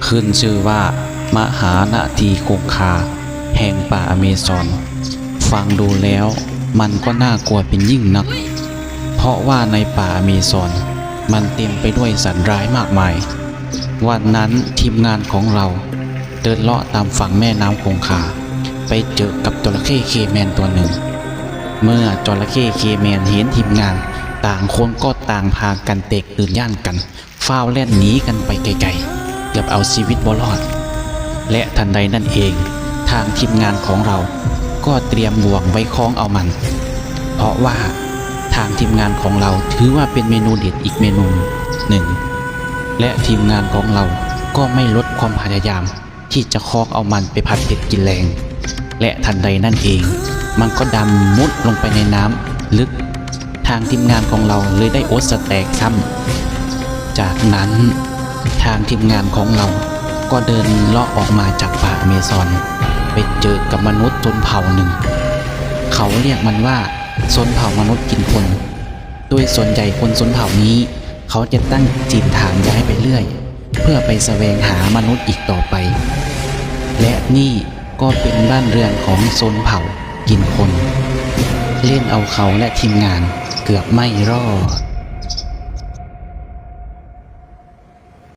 ຂຶ້ນຊື່ວ່າມະຫານາທີຄົງຄາແຫ່ງປ່າອາເມຊອນ. ຟັງດູແລ້ວມັນກໍໜ້າກົວເປັນຍິ່ງນັກ, ເພາະວ່າໃນປ່າອາເມຊອນມັນເຕັມໄປດ້ວຍສັດຮ້າຍມາກມາຍ. ວັນນັ້ນທີມງານຂອງເຮົາເດີນເລາະຕາມຝັ່ງແມ່ນ້ຳຄົງຄາ, ໄປເຈີກັບຈໍລະເຂ້ເຄແມນຕົວໜຶ່ງ. ເມື່ອຈໍລະເຂ້ເຄແມນເຫັນທີມງານ, ຕ່າງຄົນກໍຕ່າງພາກັນແຕກຕື່ນຢ້ານກັນ. ຟ້າວແລ່ນໜີກັນໄປໄກໆ ເກືອບເອົາຊີວິດບໍ່ລອດ ແລະ ທັນໃດນັ້ນເອງ ທາງທີມງານຂອງເຮົາກໍຕຽມບ່ວງໄວ້ຄ້ອງເອົາມັນ ເພາະວ່າທາງທີມງານຂອງເຮົາຖືວ່າເປັນເມນູເດັດອີກເມນູໜຶ່ງ ແລະ ທີມງານຂອງເຮົາກໍໄມ່ຫຼຸດຄວາມພະຍາຍາມ ທີ່ຈະຄອງເອົາມັນໄປຜັດເຜັດກິນແລງ ແລະ ທັນໃດນັ້ນເອງ ມັນກໍດຳມຸດລົງໄປໃນນ້ຳເລິກ. ທາງທີມງານຂອງເຮົາເລີຍໄດ້ອົດສະແຕກຊ້ຳ. ຈາກນັ້ນ ທາງທີມງານຂອງເຮົາກໍເດີນເລາະອອກມາຈາກປ່າອາເມຊອນ ໄປເຈີກັບມະນຸດຊົນເຜົ່າໜຶ່ງ. ເຂົາລຽກມັນວ່າຊົນເຜົ່າມະນຸດກິນຄົນ. ໂດຍສ່ວນໃຫຍ່ຄົນຊົນເຜົ່ານີ້ ເຂົາຈະຕັ້ງຖິ່ນຖານຍ້າຍໄປເລື້ອຍ ເພື່ອໄປສະແຫວງຫາມະນຸດອີກຕໍ່ໄປ ແລະ ນີ້ກໍເປັນບ້ານເຮືອນຂອງຊົນເຜົ່າກິນຄົນ. ຫຼິ້ນເອົາເຂົາ ແລະ ທີມງານເກືອບໄມ່ລອດ.